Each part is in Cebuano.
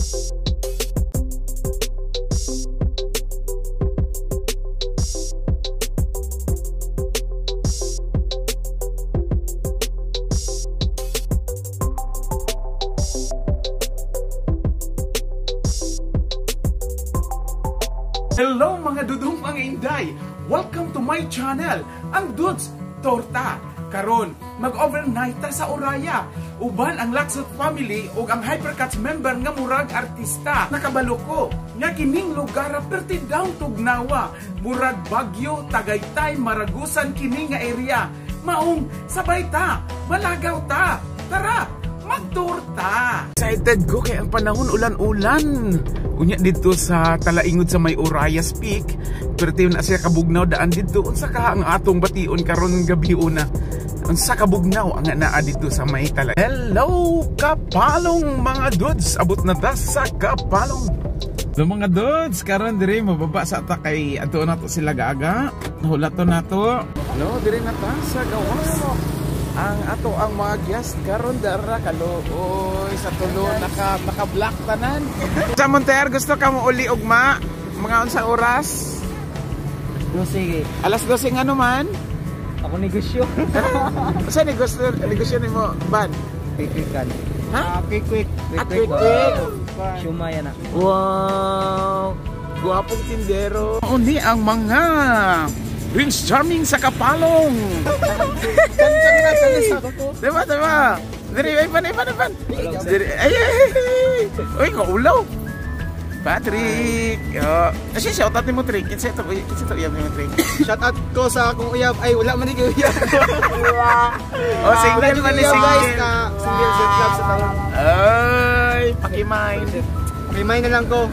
Hello mga dudong mga inday! Welcome to my channel, ang Dudes Torta. Karon, mag-overnight ta sa Oraya. Uban ang Lacsot family ug ang Hypercats member nga murag artista. Nakabalo ko nga kining lugar perti down tugnawa. Murag Baguio, Tagaytay, Maragusan kini nga area. Maong sabay ta, malagaw ta. Tara, magtorta. Excited ko kay ang panahon ulan-ulan. Unya dito sa Talaingod sa may Oraya's Peak, perti na siya kabugnaw daan dito. Unsa ka ang atong bation karon gabi una? Unsa kabugnaw ang naa dito sa may Tala. Hello Kapalong mga dudes, abot na ta sa Kapalong. So mga dudes, karon diri mababa sa ta kay adto na to sila Gaga. Hulato na to. No, diri na ta sa gawas. Ang ato ang mga guest karon dara kaluoy sa tulo naka black tanan. Sa Monter, gusto ka mo uli ugma mga unsa oras? 12. Alas 12 nga naman. Ako negosyo. Unsa negosyo negosyo nimo ban? Quick quick kan. Ha? Quick quick. Quick quick. Siomai na. Wow. Guwapong tindero. Uni ang mga Prince Charming sa Kapalong. Diba, diba? Diri, ay, pan, pan, pan. Diri, ay, ay, ay. Uy, kaulaw. Patrick. Oh. Kasi shout out ni mo, Trick. Kinsa ito, uyab ni mo, Trick. Shout out ko sa akong uyab. Ay, wala man ni uyab. Oh, single man ni single. Guys, na single set club sa taon. Ay, paki-mind. Remind na lang ko.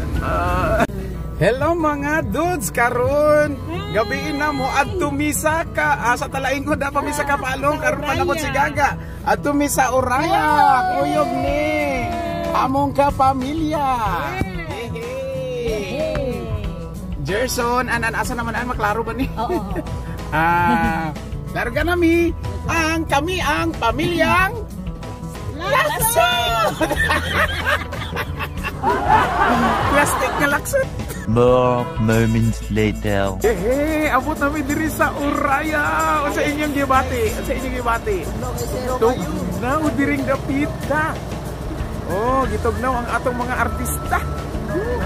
Hello mga dudes, karon gabiin na mo adto mi sa ka sa Talaingod na pa mi sa Kapalong karon pa nabot si Gaga adto mi sa Oraya kuyog ni among kapamilya. Hey. Gerson anan asa naman an maklaro ba ni? Oo. Larga na mi ang kami ang pamilyang Lacsot. Plastic nga Lacsot. More moments later. Hehe, abot nami diri sa Oraya. Unsa inyong gibati? Unsa inyong gibati? Tugnaw diring dapita. Oh, gitugnaw ang atong mga artista.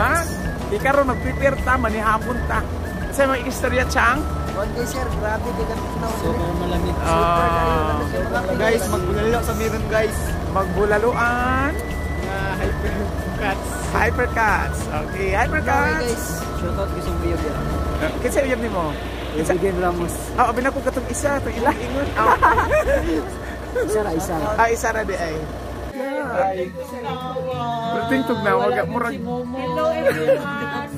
Ha? Di karon mag-prepare ta manihapon ta. Sa mga istorya Chang? Okay sir, grabe di ka tugnaw. Super malamig. Super kayo. Guys, magbulalo sa meron guys. Magbulaluan. Hypercats. Hypercats. Okay, Hypercats. Guys. Shout out gusto mo uyab ya. Kinsa uyab nimo? Kaibigan Ramos. Ah, abi na ko katong isa, itong ila ingon. Isa ra, isa ra. Ah, isa ra di ay. Perting tugnaw ga murag. Hello everyone.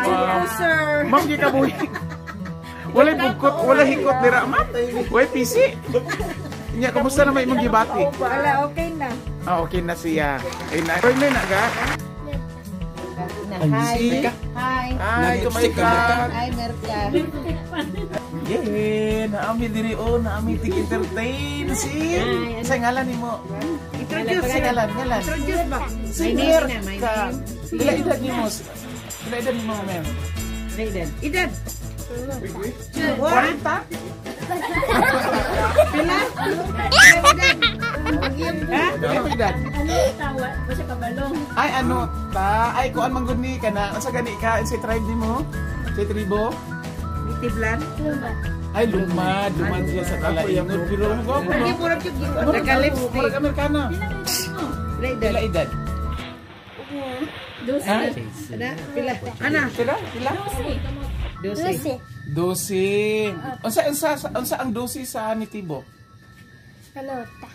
Hello sir. Ma'am gi kabuhi. Walay bugkot, walay hikot dira ma'am. Walay PC. Nya kumusta na may imong gibati? Wala, okay na. Ah, okay na siya. Ay na. Roy na ga. Hi. Hi. Hi, kumay ka. Hi, Merka. Yeah, naami diri oh, naami tig entertain si. Sa ngalan nimo? Introduce Sa ngalan, ngalan. Introduce ba? Si Merka. Pila edad nimo? Pila edad nimo, ma'am? Edad. Edad. 40? Pila? Ha? Ano edad? Ano tawa? Basta kabalong. Ay ano ta? Ay kuan man gud ni kana. Unsa gani ka? Unsa tribe nimo? Sa tribo? Tiblan? Ay lumad, lumad siya sa Talaingod pero ang gwapo no. Hindi murag yung naka-lipstick. Murag Amerikana. Pila Pila edad? edad? Ana, pila? Ana, Pila? Pila? 12. 12. Unsa unsa unsa ang 12 sa nitibo? Anota.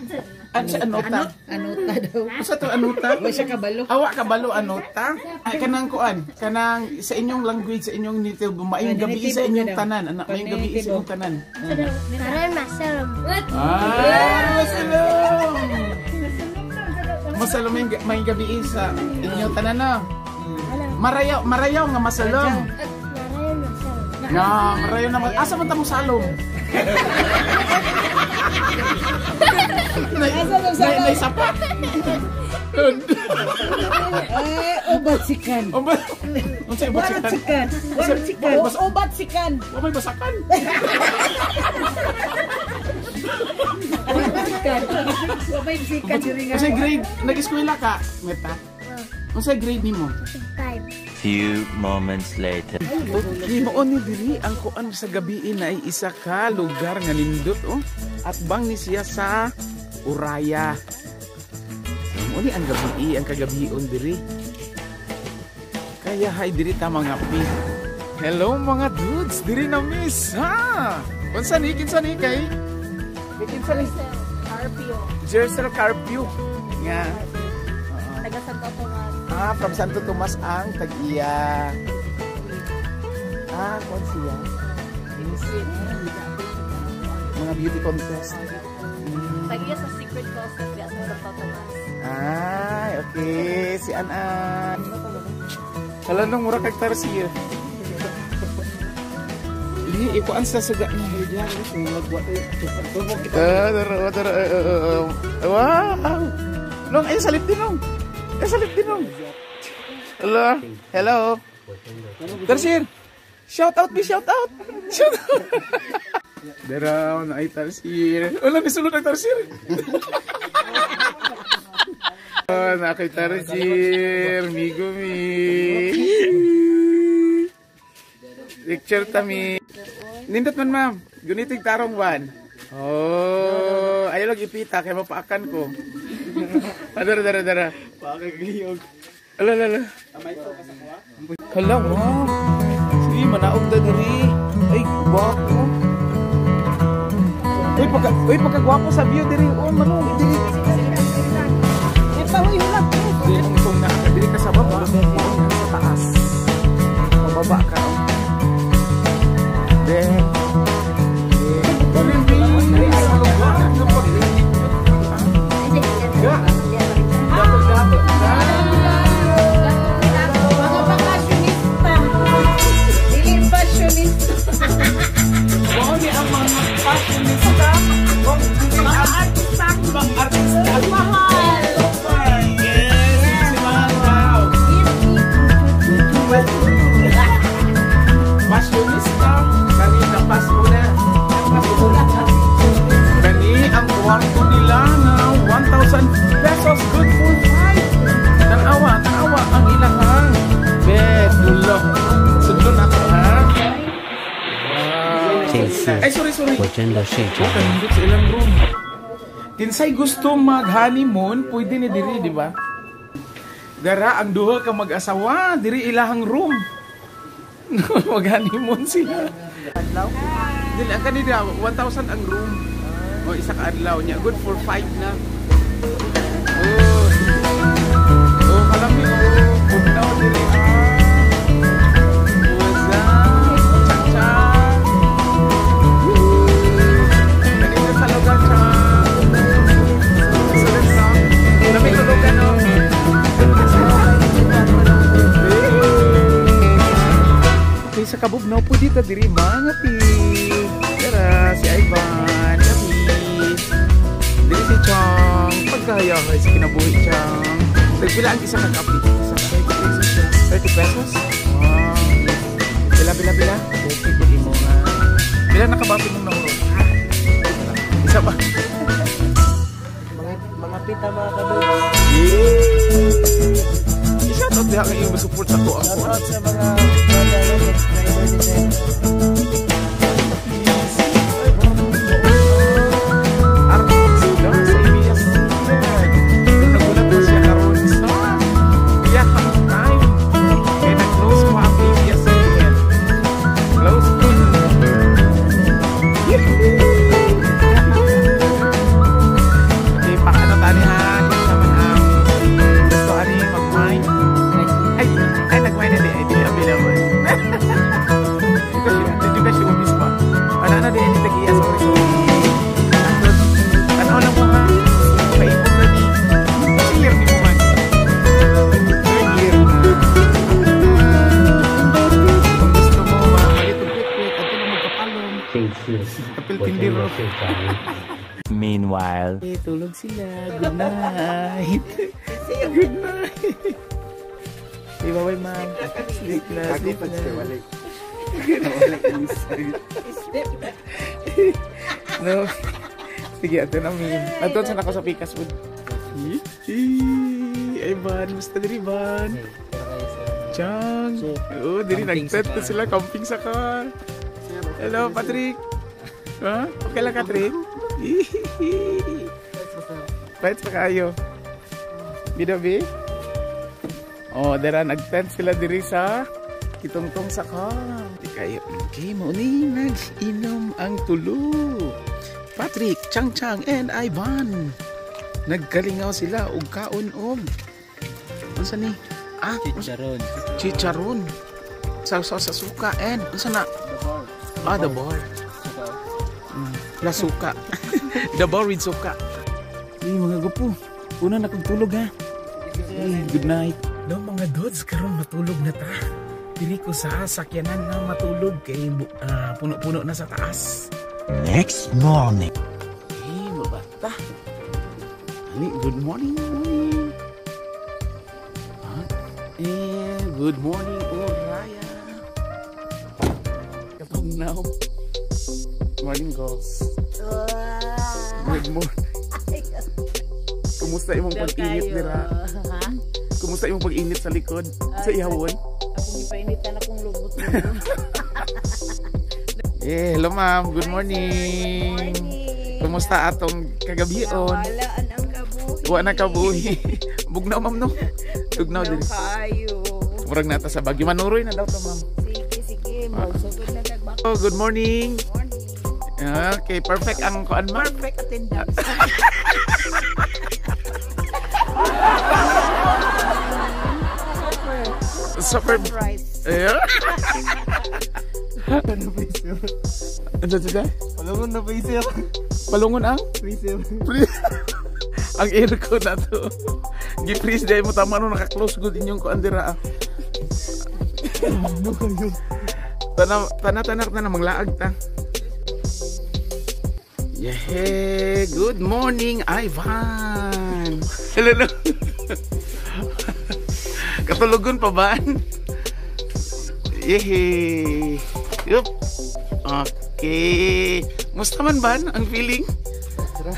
Ano sa anota? Anota daw. Unsa to anota? Wa siya kabalo. Awa kabalo anota? Ay kanang kuan, kanang sa inyong language, sa inyong native, maayong gabi sa inyong tanan, anak, maayong gabi sa inyong tanan. Karon masalom. Ah, masalom. Masalom may gabi sa inyong tanan no. Marayaw, marayaw nga masalom. Marayo masalom. Nga, marayaw naman. Asa man ta mo salom? Nay, nay, nay sapa. Eh, ubat sikan. Ubat. Unsa ubat Warot sikan? sikan. Warot sikan. Ubat sikan. Wa may basakan. Ubat sikan. Wa may sikan diri nga. Unsay grade nag-eskwela ka, Meta? Unsay grade nimo? 5. Few moments later. Okay, mao ni diri ang kuan sa gabi na ay isa ka lugar nga nindot oh. At bang ni siya sa Uraya. So, mao ni ang gabi, ang kagabion diri. Kaya hay diri ta mga pi. Hello mga dudes, diri na miss. Ha. Unsa ni kinsa ni kay? Kinsa ni? Carpio. Jersel Carpio. Nga. Taga Santo Tomas. Ah, from Santo Tomas ang tag-iya. Ah, kuan siya. Mga beauty contest. Tag-iya sa Secret Closet diya sa Santo Tomas. Ay, okay. Si An-An. Hala nung mura kag tarsier. Li, ikuan sa suga na. Wow! Nung, ay, salip din nung. Ay, salip din nung. Hello. Hello. Tarsier. Shout out, bi, shout out. Shout out. Daraw na ay tarsier. Wala, nisulod ang tarsier. Oh, na kay tarsier. Migo mi. Picture tami. Nindot man, ma'am. Gunitig tarong one. Oh, ayaw lang ipita kay mapaakan ko. Dara dara dara. Pakagliyog. Ala ala ala. Hala, wow. Sige, manaog na diri. Ay, gwapo. Uy, pagkagwapo sa view diri. Oh, manong diri. Eh, pahuy hulak. Diri kung na diri ka sa baba, sa taas. Pababa ka. Oh. Then, Mga fashionista. Dili fashionista. Mao ni ang mga fashionista, mga artista, mga artista. Mahal. Yes, si mahal daw. Fashionista, kanina pas mo na. Kani ang kwarto nila nga 1,000 pesos, good for 5. Tanawa, tanawa ang ilahang bed. Dulo. Sudlon ako ha. Wow. 这次 Ay, sorry, sorry. 我真的睡着了。 Kanindot sa ilang room. Kinsay gusto mag-honeymoon, pwede ni diri, di ba? Dara ang duha ka mag-asawa, diri ilahang room. Mag-honeymoon sila. Dili ang kanila 1,000 ang room. O isa ka adlaw niya, good for 5 na. Oh. Oh, kalami oh, bugnaw diri ah. What's up? Chang-chang. Kanina sa lugar, Chang. Sunod no? Lami tulugan, no? Okay, sa Kabugnaw po dito diri mga pi. Tara, si Ivan, kami. Diri si Chong. Pagkahayahay sa kinabuhi, Chong. Nagpila ang isa ka kape? Isa ka 30 pesos. 30 pesos? Wow. Pila, pila, pila? Okay, pwede mo nga. Pila nakabati mong nahurot? Isa pa. Mga pita mga kadogs. I-shout out diha kay support sa to ang Shout out sa mga brother subscriber ni Sir. Artista sa ABS-CBN. Pero nagulat na siya karon sa iyahang time. Kaya nag-close pa ang ABS-CBN. Close pa. Okay, paano tani ha? Kinsa man ang gusto ani mag-mine? Ay, ay nag-mine na di. Ay, dili available. Did you guys ubis pa? Ano na di, ay tag-iya. Sorry, sorry. Ano lang mo ha? Paipon na ni. Kasi year ni mo man. Third year na. Kung gusto mo, malit og kwit-kwit, adto na magkapalong. 这次 Kapil 我真 tindiro. 的睡着了。Meanwhile. Eh, tulog sila. Good night. Good night. Say bye-bye, ma'am. Sleep na, sleep na. No. Sige, ato na mi. Ato sa nako sa pikas food. Ivan, musta diri Ivan? Chang. Oh, diri nag-tent na sila camping sa car. Hello, Patrick. Ha? Okay lang, Patrick? Pahit pa kayo. Bida, bi? Oh, dara nag-tent sila diri sa kitungtong sa car. Di kayo. Okay, mo ni nag-inom ang tulo. Patrick, Chang Chang, and Ivan. Nagkalingaw sila og kaon og unsa ni? Ah, Chicharon. Chicharon. Sausaw sa suka and unsa na? Ah, the bar. La suka. The bar with suka. Hey, mga gupo. Una na kong tulog ha. Hey, good night. No mga dudes, karon matulog na ta. Diri ko sa sakyanan na matulog kay puno-puno na sa taas. Next morning. Hey, mabata. Ali, good morning, morning. Eh, good morning, Uraya. Katong now. Morning, girls. Good morning. Kumusta imong pag-init dira? Ha? Kumusta imong pag-init sa likod? Sa ihawon? Akong gipainitan akong lubot. Eh, hello ma'am. Good morning. Kumusta atong kagabion? Wala ang kabuhi. Wa na kabuhi. Bugnaw ma'am no. Tugnaw diri. Kayo. Murag nata sa Baguio. Manuroy na daw to ma'am. Sige, sige. Magsugod na tagbak. Oh, good morning. Morning. Okay, perfect ang kuan ma'am. Perfect attendance. Super. Rice. Eh. Ano sa? Palungon na freezer. Palungon ang? Freezer. Ang aircon na to. Gi-freeze dahil mo tama no naka-close good inyong kuan dira. Tana tana tana tana manglaag ta. Yeah, good morning Ivan. Hello. No. Katulogon pa ba? Yehey. Yup. Okay. Musta man ba ang feeling?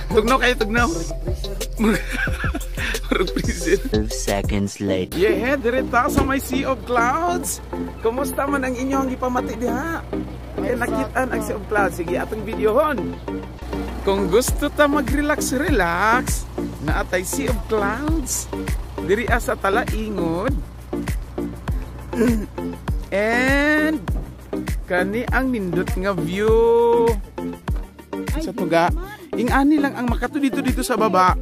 Tugnaw kayo, tugnaw. Murag freezer. 12 seconds later. Yeah, dire ta sa may Sea of Clouds. Kumusta man ang inyong gipamati diha? Kaya nakitaan ang Sea of Clouds. Sige, atong videohon. Kung gusto ta mag-relax, relax, naatay Sea of Clouds. Diri sa Talaingod. And kani ang nindot nga view. Sa tuga, ing-ani lang ang makato dito dito sa baba.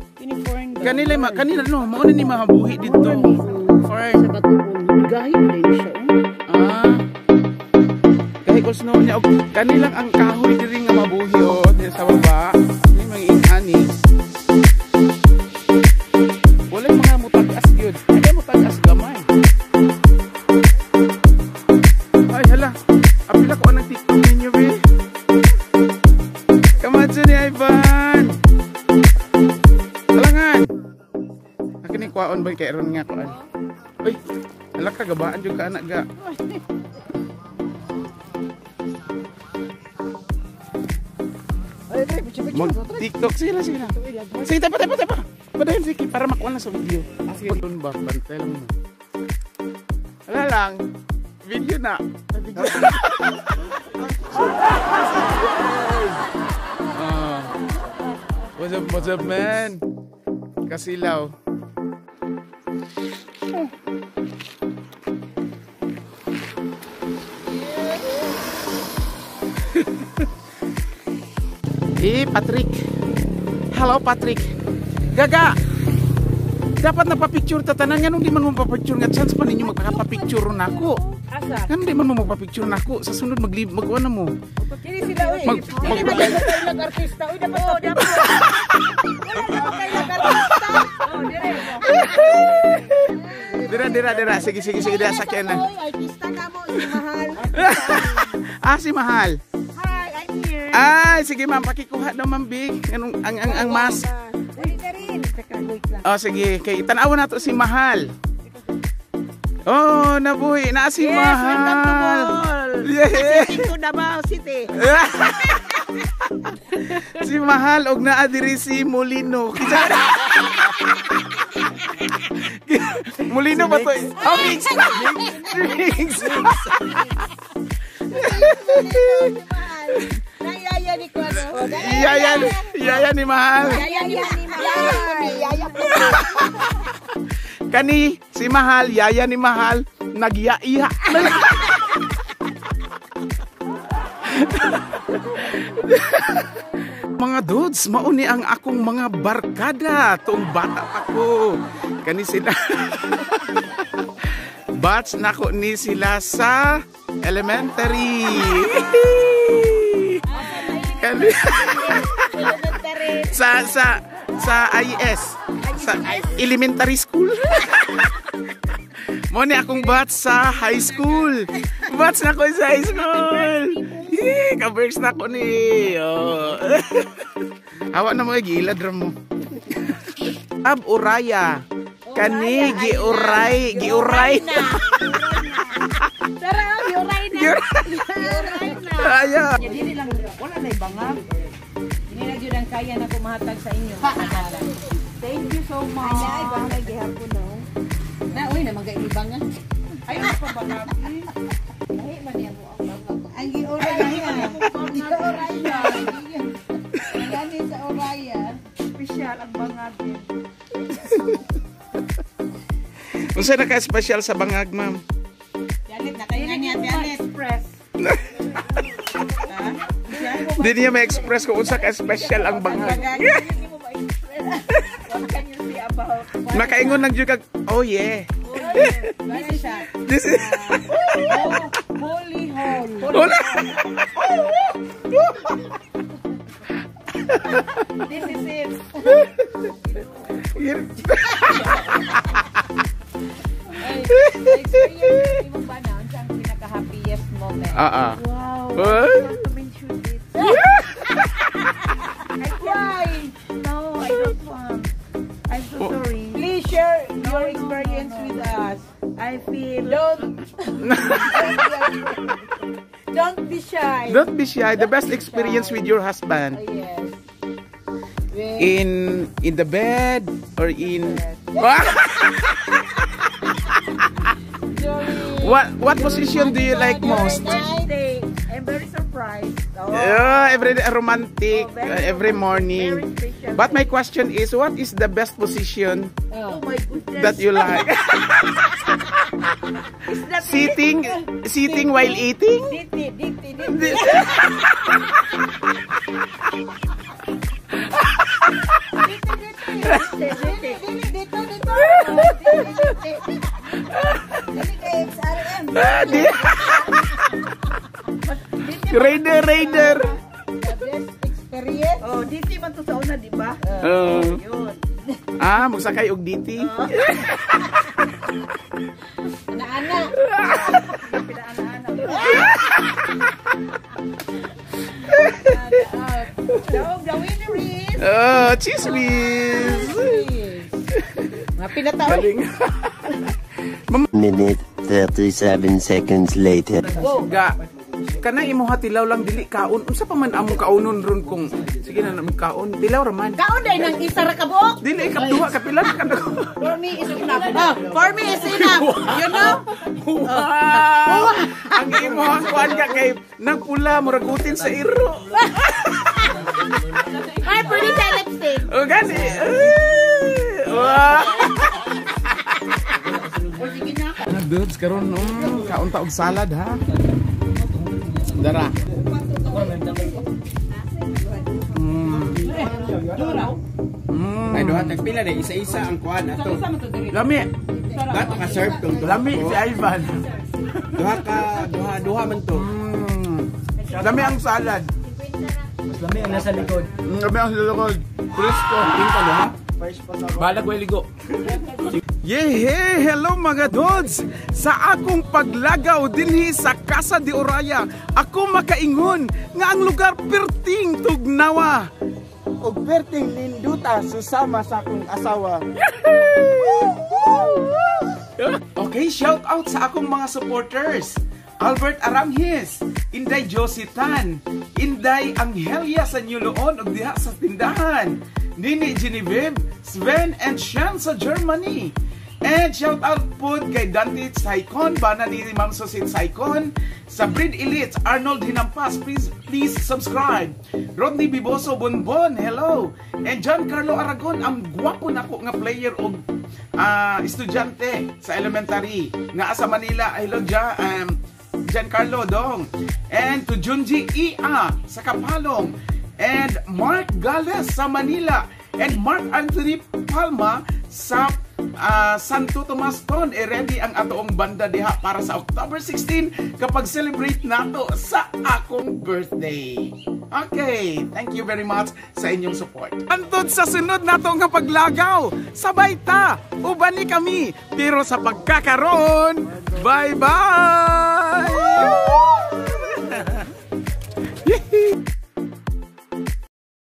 Kanila ma kanila no, mao na ni mahabuhi dito. Fern. Sa batuon, gahi na din siya. Ah. Gahi ko snow niya og kanilang ang kahoy diri nga mabuhi oh diri sa baba. Ni mga ing-ani. Walay mga mutag-as gyud. Ay mutag-as gamay. Ay hala. Apila ko anang TikTok ninyo be. Kamacho ni Ivan. Talangan. Akin ni kuwaon ba kay ron nga kuan. Uy, hala ka gabaan jud ka anak ga. Mag TikTok sila sila. Sige, tapa tapa tapa. Padayon sige para makuha na sa video. Sige, doon ba bantay lang mo. Wala lang. Video na. What's up man? Kasilaw. Eh, Patrick. Hello, Patrick. Gaga. Dapat napapicture tatanan nga nung di man mo papicture nga chance pa ninyo magpapicture nako. Asa? Nga di man mo magpapicture nako sa sunod maglib magkuan na mo. Kini sila oy. Dili ba kayo nag-artista? Oy, dapat oh, dapat. Wala kayo nag-artista. Oh, dire. Dira dira dira sige sige sige dira sakyan na. Oy, artista na mo si Mahal. Ah, si Mahal. Hi, I'm here. Ay, sige ma'am, pakikuha daw ma'am Big. Anong ang mask. Dali na rin. Teka, wait lang. Oh, sige, kay tan-awon nato si Mahal. Oh, nabuhi na si Yes, Mahal. welcome to Bohol. Yeah. City to Davao City. Si Mahal og naa diri si Molino. Kinsa na? Molino ba to? Oh, Mix. Si Mix. Nayaya ni ko ano. Yaya, yaya ni Mahal. Yaya ni Mahal. Yaya po. Kani si Mahal, yaya ni Mahal, nagyaiha. Mga dudes, mauni ang akong mga barkada tuong bata pa ko. Kani sila. Batch nako ni sila sa elementary. Kani sa IS, sa elementary school. Mo ni akong batch sa high school. Batch na ko sa high school. Yee, ka-berks na ko ni. Oh. Awa na mo gilad ra mo. Ab Uraya. Kani giuray, giuray. Tara, yuray na. Yuray na. Aya. Dili lang wala na ibangag. Dili na gyud ang kaya na kumahatag sa inyo. Thank you so much. Ay, bangag gihapon no. Na uy na magaibang. Ay, pa bangag. Lahi man niya mo ang bangag. Ang giuray na. Giuray na. Gani sa Oraya. Special ang bangag. Unsa na ka special sa bangag, ma'am? Janet na kayo niya, Janet. Express. Di niya ma-express kung unsa ka special ang bangag. What can you say about Makaingon lang jud kag, oh yeah. This is This is holy hole. Wala. This is it. Experience mo ba na unsa ang pinaka-happiest moment? Ah. Wow. What? To mention it. I cry. No, I don't want. I'm so sorry. Please share your experience with us. I feel don't be shy. Don't be shy. The best experience with your husband. Oh, yes. In the bed or in What position do you like most? Day, I'm very surprised. Oh, Yeah, every day romantic, Oh, very every morning. very special. But my question is, what is the best position Oh my goodness. that you like? Is that Sitting while eating? Diti, diti, diti. Dili, dito, dito. Dili, dili kay XRM. Ah, Raider, Raider. The best experience. Oh, diti man to sa una, di ba? Oh. Yun. Ah, magsakay og DT. Ana-ana. Pinaana-ana. The winner is... Oh, cheese whiz. Mga pinatao. Galing. Minute 37 seconds later. Ga, kana imo tilaw lang dili kaon. Unsa pa man among kaonon ron kung sige na naman kaon. Tilaw ra man. Kaon day nang isa ra ka buok. Dili ikap duha kapila ka na. For me is enough. Oh, for me is enough. You know? Wow! Ang imo ang kuan ka kay nagpula muragutin sa iro. Ay, pretty sa lipstick. Oh, gani. Wow! Dudes, karon kaon ta og salad ha. Dara. Ay duha tagpila na isa-isa ang kuan ato. Lami. Dato ka serve tong duha. Lami si Ivan. Duha ka duha man to. Lami ang salad. Mas lami ang nasa likod. Lami ang sa likod. Presko. Pinta duha. Balag way ligo. Yehe! Hello mga dudes! Sa akong paglagaw dinhi sa Casa de Oraya, ako makaingon nga ang lugar perting tugnawa. Og perting ninduta susama sa akong asawa. Yehey! Okay, shout out sa akong mga supporters. Albert Aramhis, Inday Josie Tan, Inday Anghelia sa New Loon ug diha sa tindahan, Nini Genevieve, Sven and Sean sa Germany. And shout out po kay Dante Saicon, bana ni Ma'am Susit Saicon, sa Breed Elites, Arnold Hinampas, please, please subscribe. Rodney Biboso Bonbon, hello. And John Carlo Aragon, ang gwapo nako nga player og estudyante sa elementary. Nga sa Manila, hello Giancarlo Dong. And to Junji Ia sa Kapalong. And Mark Gales sa Manila. And Mark Anthony Palma sa Santo Tomas Ton. E ready ang atoong banda diha para sa October 16 kapag celebrate nato sa akong birthday. Okay, thank you very much sa inyong support. Antod sa sunod nato nga paglagaw, sabay ta, uban ni kami, pero sa pagkakaroon, bye-bye! Yee!